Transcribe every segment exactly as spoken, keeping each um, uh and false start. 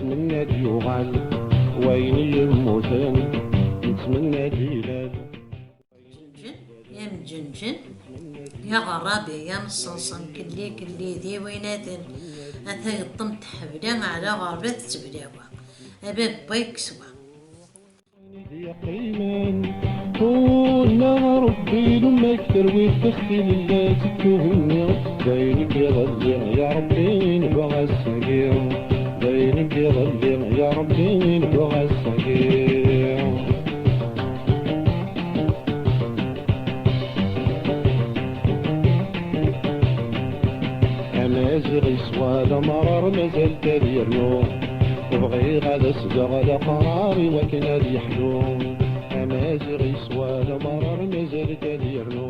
Nttmenna ad yuɣal wayen yemmuten, nttmenna ad ilal. Ǧenǧen, ya mǧenǧen, ya ɣerrabi, ya mṣenṣen, kelli, kelli, di winaten, ata yeṭṭem tḥebla, ɛla ɣerba tetteblawa, a baba yekkes wa. Yeqqimen, qulna Rebbi lumak terwi texti lella tettuhenni, d ayen i d-iḍelli ya Rebbi nebɣa ass-agi, d ayen i d-iḍelli ya Rebbi nebɣa ass-agi. Amaziɣ yeswa d amrar mazal-t ad yernu. Bɣiɣ ad as-geɣ leqrar i wakken ad yeḥlu. Amaziɣ yeswa d amrar mazal-t ad yernu.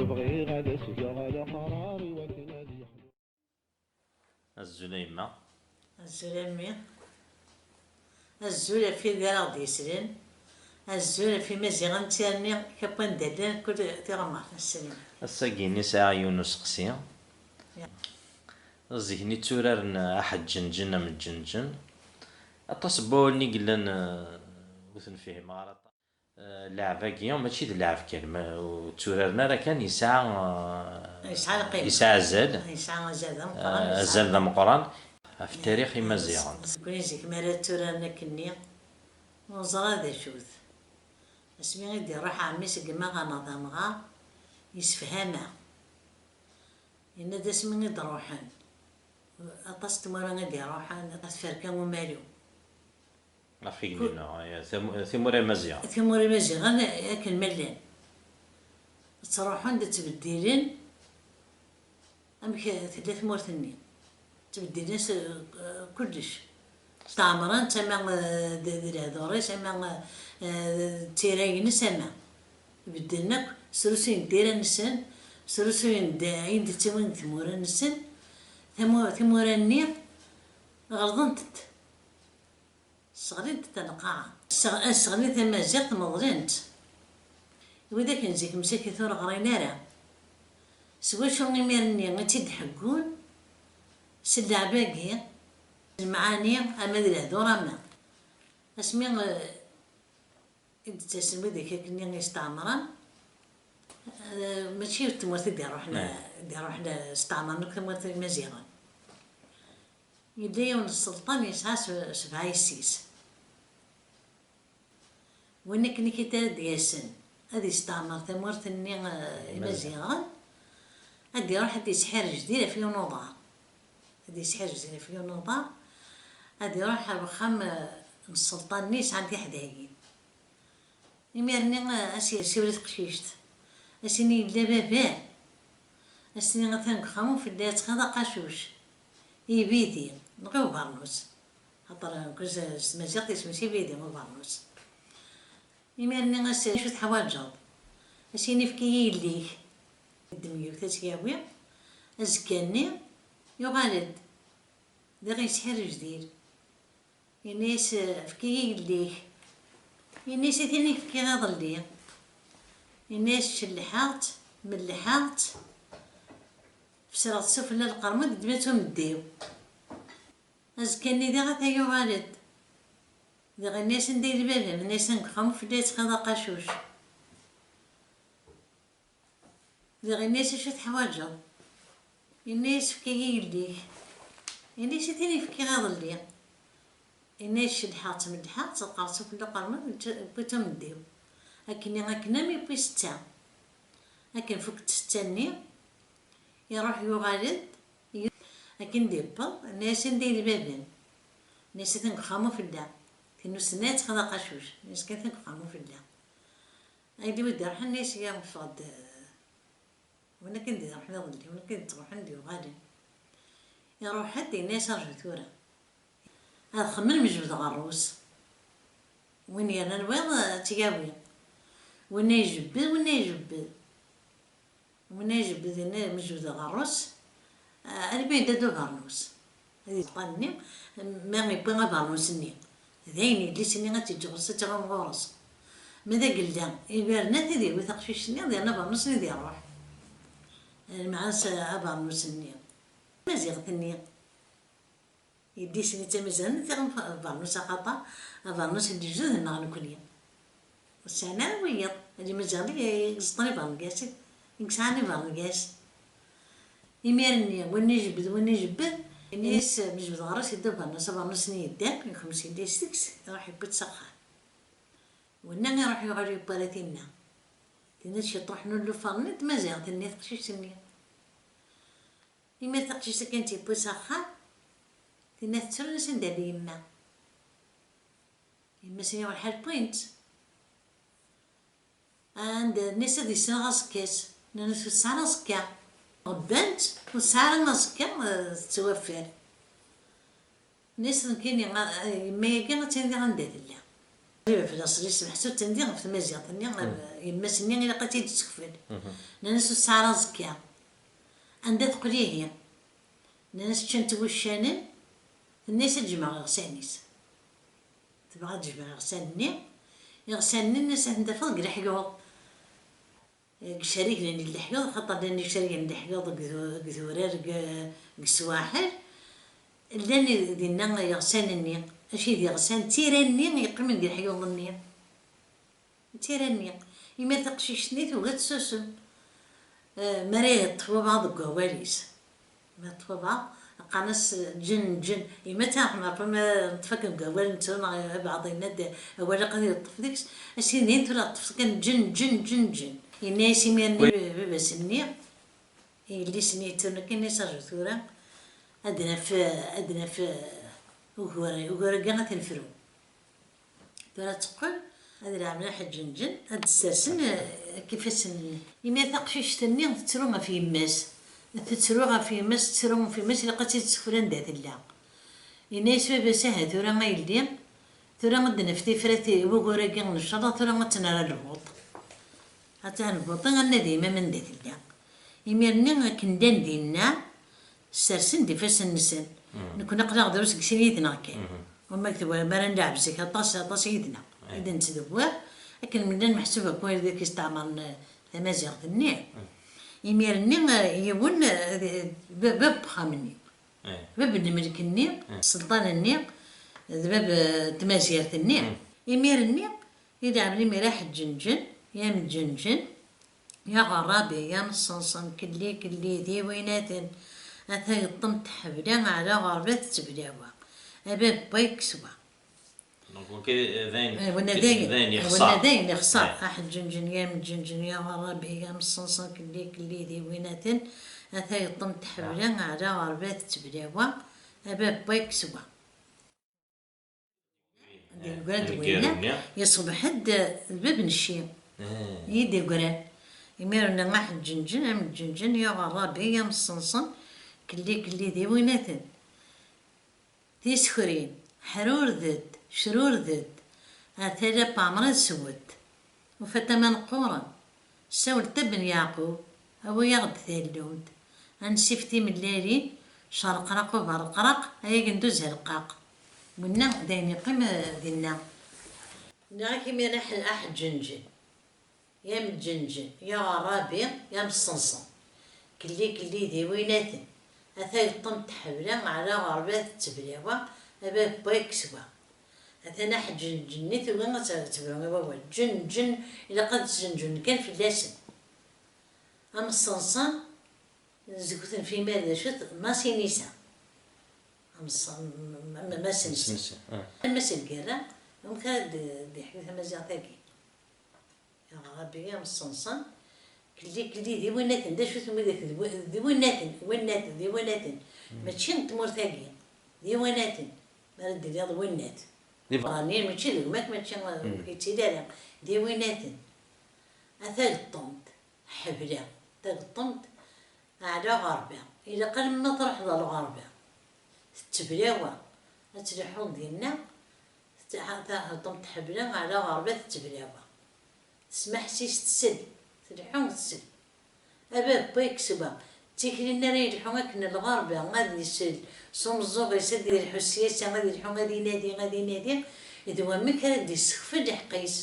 Bɣiɣ ad as-geɣ leqrar i wakken ad yeḥlu. Azul a yemma. Azul a mmi. Azul ɣef wid ara ɣ-d-yeslen. Azul ɣef Imaziɣen d tirni, kap wanda llan, kul tiɣmert n sselma. Ass-agi-nni sɛiɣ yiwen n useqsi. Ya. Zik-nni tturaren aḥeǧǧenǧen am ǧenǧen. Aṭas n wawalen i yellan, eh, ur ten-fhimeɣ ara. Eh, lɛeb-agi mačči d lɛeb kan, ma ur tturaren ara kan, yesɛa, eh, yesɛa lqima. Yesɛa azal. Yesɛa azal d ameqqran, eh, yesɛa azal d ameqqran ɣef tarix Imaziɣen. Nekkni zik mi ara tturaren akkenni, ur neẓri d acu-t. Asmi i d-iruḥ ɛemmi-s deg imaɣan d amɣar, yessefham-aɣ. Yenna-d asmi i d-ruḥen, aṭas n tmura i d-iruḥen, tferka umalu. Ɣef igenni-nneɣ, eh, tam-, timura imaziɣen. Timura imaziɣen akken ma llan. Ttruḥun-d, ttbeddilen amek tella tmurt-nni. Ttbeddilen s, eh, kullec. Steɛmren-tt ama, eh, d, d lehdur-is, ama, eh, d tira-ines, ama. Beddlen akk, srusuyen-d tira-nsen, srusuyen-d ayen d-ttawin deg tmura-nsen. Tamu-, timura-nni ɣelḍent-d. Sseɣlint-d lqaɛa. Sseɣ-, sseɣlin tamaziɣt, meḍlen-tt. Widak n zik msakit ur ɣrin ara. S wacu imir-nni i tt-id-ḥeggun? S lleɛb-agi, s lemɛani, ama d lehdur, ama. Asmi, eh, i d-ttasen widak akkenni isteɛmren, eh, mačči yiwet tmurt i d-iruḥen, eh, i d-iruḥen, eh, steɛmren akk tamurt n Imaziɣen. Yella yiwen n sselṭan yesɛa s-, sebɛa yessi-s. Win akken i ara d-yasen ad yesteɛmer tamurt-nni, eh, Imaziɣen, ad d-iruḥ ad d-yesḥirǧdir ɣef yiwen uḍar. Ad d-yesḥirǧdir ɣef yiwen uḍar, ad iruḥ ar wexxam, eh, n sselṭan-nni yesɛan tiḥdayin. Imir-nni, eh, as-yessiwel i teqcict, as-ini yella baba-m, as-ini atan deg uxxam ufella yettxiḍ aqacuc, ibidi, neɣ i ubernus. Xaṭer, eh, s tmaziɣt isem-is ibidi, ubernus. Imir-nni as-, acu teḥwaǧeḍ? As-ini efk-iyi yelli-k. Yeddem yiwet ad tt-yawi, azekka-nni yuɣal-d, diɣ yesḥir lejdid. Yenna-yas, efk-iyi yelli-k. Yenna-yas, i tin i k-fkiɣ iḍelli. Yenna-yas, cellḥeɣ-tt, mellḥeɣ-tt, fesreɣ-tt sufella lqermud, ddem-itt umeddiw. Azekka-nni diɣ ata yuɣal-d. Diɣ yenna-yas, anda yella baba-m? Yenna-yas, deg uxxam ufella yettxiḍ aqacuc. Diɣ yenna-yas, acu teḥwaǧeḍ? Yenna-yas, efk-iyi yelli-k. Yenna-yas, i tin i fkiɣ iḍelli. Yenna-yas, cellḥeɣ-tt, mellḥeɣ-tt, qqreɣ-tt ufella qermud, wwi-tt umeddiw. Akkenni, akken am yewwi setta. Akken fukkent setta-nni, iruḥ yuɣal-d, akken d-yewweḍ, yenna-yas, anda yella baba-m? Yenna-yas, atan deg uxxam ufella. Tin usenna yettxiḍ aqacuc, yenna-yas, kan atan deg uxxam ufella. Aydi wi d-iruḥen, yenna-yas, ya ffeɣ-d, win akken d-iruḥen iḍelli, win akken d-iruḥen d-yuɣalen. Iruḥ-d, yenna-yas, rju tura. Ad xemmen mejbed ɣer rrus. Win yernan wayeḍ, ad tt-yawi. Winna ijebbed, winna ijebbed. Winna ijebbed, yenna mejbed ɣer rrus, almi yedda-d ubernus. Ad iṭṭan-nni, ma yewwi abernus-nni, d ayen yelli-s-nni ad tt-yeǧǧ ɣur-s, ad tɛum ɣur-s. Ma d agella, iberna ad yawi taqcict-nni, ad yerna abernus-nni ad iruḥ. Lmeɛna s-, abernus-nni, tamaziɣt-nni. Yeddi-s-nni d tamezrant, tiɣen abernus axaṭer abernus n lejdud-nneɣ nekkni. Ur sɛin ara wiyaḍ, d imezrant i yeẓḍan ibernyas, i yesɛan ibernyas. Imir-nni, win ijebbed, win ijebbed, ini-as, mejbed ɣer-s, yedda abernus, abernus-nni yedda, yekmes yelli-s deg-s, iruḥ yewwi-tt s axxam. Winna iruḥ yuɣal yewwi ara tinna. Tinna ciṭuḥ n ulufar-nni d tmaziɣt-nni, teqcict-nni. Imir taqcict akken tt-yewwi s axxam, tinna tettru, nnan-as anda yella yemma. Yemma-s-nni ur ḥal wwin-tt. Anda, nnan-as ad yessenɣ aẓekka-s. Nnan-as ur tesɛi ara aẓekka. Ɣebban-tt, ur tesɛi ara aẓekka, eh, tettwaffir. Nnan-as nekkini, eh, yemma-agi attan diɣ anda tella. Fell-as di sbeḥ s uttendi ɣef tmaziɣt-nni, eh, yemma-s-nni ilaq ad tt-id-tessekfel. Nnan-as ur tesɛi ara aẓekka. Anda teqqel ihi? Nnan-as ččan-tt wuccanen, tenna-as ad jemɛeɣ iɣsan-is. Tebɣa ad jemɛeɣ iɣsan-nni, iɣsan-nni nnan-as ad ten-tafeḍ deg leḥyuḍ. Deg icerrig llan leḥyuḍ, axaṭer llan icerrigen n leḥyuḍ deg du-, deg durar, deg, deg swaḥel. Llan dinna iɣsan-nni, acu i d iɣsan, d tira-nni yeqqimen deg leḥyuḍ-nni. D tira-nni. Imir taqcict-nni tugi ad tessusem. Eh, mi ara yeṭṭef wabɛaḍ deg wawal-is. Mi ara yeṭṭef wabɛaḍ, qqaren-as ǧen, ǧen. Yemma ttaɛqen ɣef wama neṭṭef akken deg wawal, nettru neɣ abɛaḍ yenna-d awal ilaq ad yeṭṭef deg-s. As-inin tura ṭṭfet kan ǧen, ǧen, ǧen, ǧen. Yenna-yas imir-nni baba-s-nni, i yelli-s-nni yetturen akken, yenna-yas rju tura, ad naf, ad naf, eh, ugur, ugur-agi ad t-nefru. Tura ad teqqel, ad leɛben aḥeǧǧenǧen, ad d-ssersen, eh, akk ifassen-nni. Imir taqcict-nni tettru ɣef yemma-s. Tettru ɣef yemma-s, tettru ɣef yemma-s, ilaq ad tt-id-tessekfel anda tella. Yenna-yas baba-s, aha tura a yelli, tura ad d-naf tifrat i wugur-agi, ncallah tura ad tt-nerr ɣer lbuṭ. Ad tt-nerr ɣer lbuṭ, ad nadi imam anda tella. Imir-nni akken ddan dinna, ssersen-d ifassen-nsen. Nekkni aql-aɣ drus deg sin yid-neɣ kan. Wama deg tewwura mi ara nleɛɛeb zik aṭas, aṭas yid-neɣ. I d-nettdewwir, akken nella meḥsub akk wid akk isteɛmaren, eh, tamaziɣt-nni. Imir-nni, eh, yiwen, eh, d, d, bab n uxxam-nni. Bab n lmelk-nni, sselṭan-nni, d bab, eh, n tmazirt-nni. Imir-nni, ileɛben imir aḥeǧǧenǧen, yamǧenǧen, ya ɣerrabi, ya mṣenṣen, kelli, kelli, di winaten, ata yeṭṭem tḥebla, ɛla ɣerba tetteblawa. A bab n wa yekkes wa. Donc, ok, d ayen, eh, wina d ayen, d ayen yexṣer. Wina d ayen yexṣer. Aḥeǧǧenǧen, ya mǧenǧen, ya ɣerrabi, ya mṣenṣen, kelli, kelli, di winaten, ata yeṭṭem tḥebla, ɛla ɣerba tetteblawa, a bab n wa yekkes wa. Deg ugrad winna, yeṣbeḥ-d d bab n cci. I d-yeggran. Imir-nni aḥeǧǧenǧen, amǧenǧen, yuɣ ṛṛabi, amṣenṣen, kelli, kelli, d iwinaten. Tisekrin, ḥrurdet, crurdet, ar tala n Ɛemṛan swet. Ufa-t aman qquren. Sawlet a Ben Yeɛqub, awi-yaɣ-d tallunt. Ad nessif timellalin, cerqraq uberqraq, ay agend uzerqaq. Winna d ayen yeqqim, eh, dinna. Nniɣ-ak imir aḥ-, aḥeǧǧenǧen. Ya mǧenǧen, ya ɣerrabi, ya mṣenṣen. Kelli, kelli d iwinaten. Ata yeṭṭem tḥebla, ɛla ɣerba tetteblawa, a bab n wa yekkes wa. Atan aḥeǧǧenǧen-nni tugi ad t-, tebru i wawal. Ǧenǧen, ilaq ad ttǧenǧun kan fell-asen. Amṣenṣen, zegten f imir d acu-t, Masinisa. Amṣ-, m-, m-, m-, Masinisa. Masinisa, ah. Mass Lgerra, amek ara d-, d-iḥwi tamaziɣt-agi? Ya Ṛebbi, amṣenṣen, kelli, kelli, d iwinaten, d acu-ten widak? D wi-, d iwinaten, winat, d iwinaten. Mačči n tmurt-agi, d iwanaten. Mi ara d-tiniḍ winat. D iberraniyen, mačči d gma-k, mačči, ur yettili ara. D iwinaten. A tageṭṭumt, ḥebla, tageṭṭumt, ɛla ɣerba. Ilaq alamma truḥeḍ ɣer lɣerba. Tetteblawa. Ad tleḥḥuḍ dinna, Tettḥa-, taheṭṭumt tḥebla, ɛla ɣerba tetteblawa. Tesmeḥsis, tsell, tleḥḥu, tsell. A bab n wa yekkes wa. D tikli-nni ara yelḥu akken lɣerba, ad isell s umeẓẓuɣ-is, ad ilḥu s tyasa, ad ilḥu, ad inadi, ad inadi, d wamek ara d-issekfel lḥeqq-is.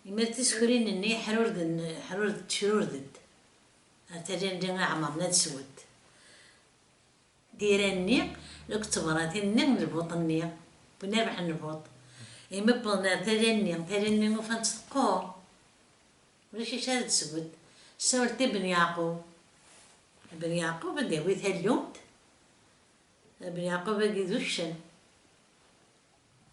Imir tisekrin-nni ḥrurden, ḥrurd-, ttecrurden. Ar tali anda iɛemren ad swent. Tira-nni akked tebratin-nni n lbuṭ-nni, wwin rrbeḥ n lbuṭ. Imi wwḍen ar tala-nni, tala-nni ufan-tt teqqur. Ulac acu ara d-tesbedd. Sawlet i Ben Yeɛqub. Ben Yeɛqub ad d-yawi tallunt. Ben Yeɛqub-agi d uccen.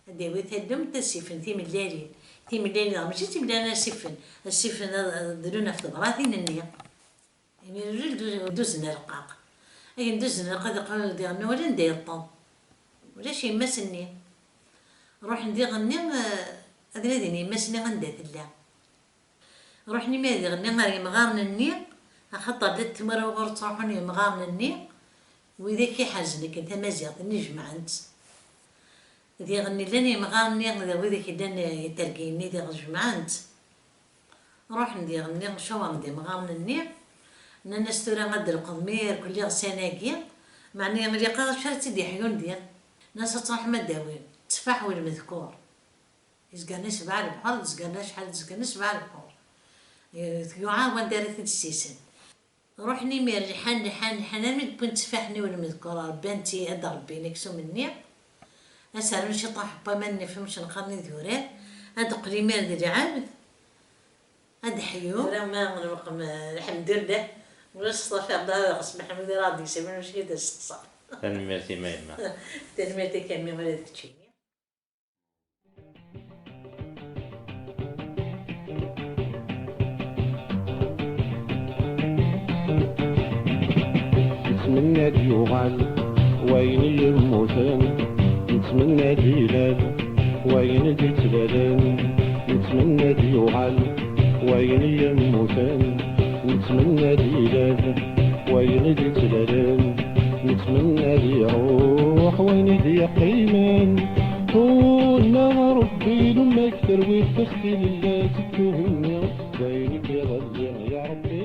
Ad d-yawi tallunt, ad s-ifen timellalin. Timellalin, mačči d timellalin ad s-ifen. Ad s-ifen ad, ad dlun ɣef tebratin-nni. Imir ur d-, ur d-uzen arqaq. Ayen d-uzen arqaq ad iqqim diɣen ur anda yeṭṭeḍ. Ulac yemma-s-nni. Ruḥen diɣen-nni, eh, ad nadin yemma-s-nni anda tella. Ruḥen imir diɣen-nni ɣer yemɣaren-nni, axaṭer llant tmura ɣur ttruḥun yemɣaren-nni, widak iḥerzen akken tamaziɣt-nni jemɛen-tt. Diɣen llan yemɣaren-nni d widak yellan itergiyen-nni diɣ jemɛen-tt. Ruḥen diɣen-nni cawren-d imɣaren-nni, nnan-as tura ad d-telqeḍ mir kulli iɣsan-agi, meɛna ilaq acu ara tt-id-iḥyun diɣ. Nnan-as ad truḥem ad d-tawim tteffaḥ u lmedkur. Izgan isebɛa lebḥur, d-zgan acḥal, d-zgan isebɛa lebḥur. Eh, yuɛer wanda ara t-id-ssisen. Ruḥen imir lḥan, lḥan, lḥan, armi d-wwin tteffaḥ-nni u lmedkur, rebban-tt ad d-rebbin aksum-nni. Ad s-rrun ciṭuḥ n waman n ifemc neqqaren idurar, ad d-teqqel imir d lɛebd, ad d-ḥyu. Tura ma nweqem, lḥemdullah, ulac ṣṣafi Ɛebd Ɣas Meḥmud ara ɣ-d-yesɛun acu i d-yesteqsa. Tanemmirt-im a yemma. Tanemmirt-ik a mmi, ula d keččini. Nettmenna ad yuɣal wayen i yemmuten, nettmenna ad ilal wayen i d-yettlalen, nettmenna ad yuɣal wayen i yemmuten, nettmenna ad ilal wayen i d-yettlalen, nettmenna ad iruḥ wayen i d-yeqqimen. Ḥunna Rebbi, lumak terwiḍ taxti lella tettuhenni, d ayen i k-iḍelli, ya Rebbi.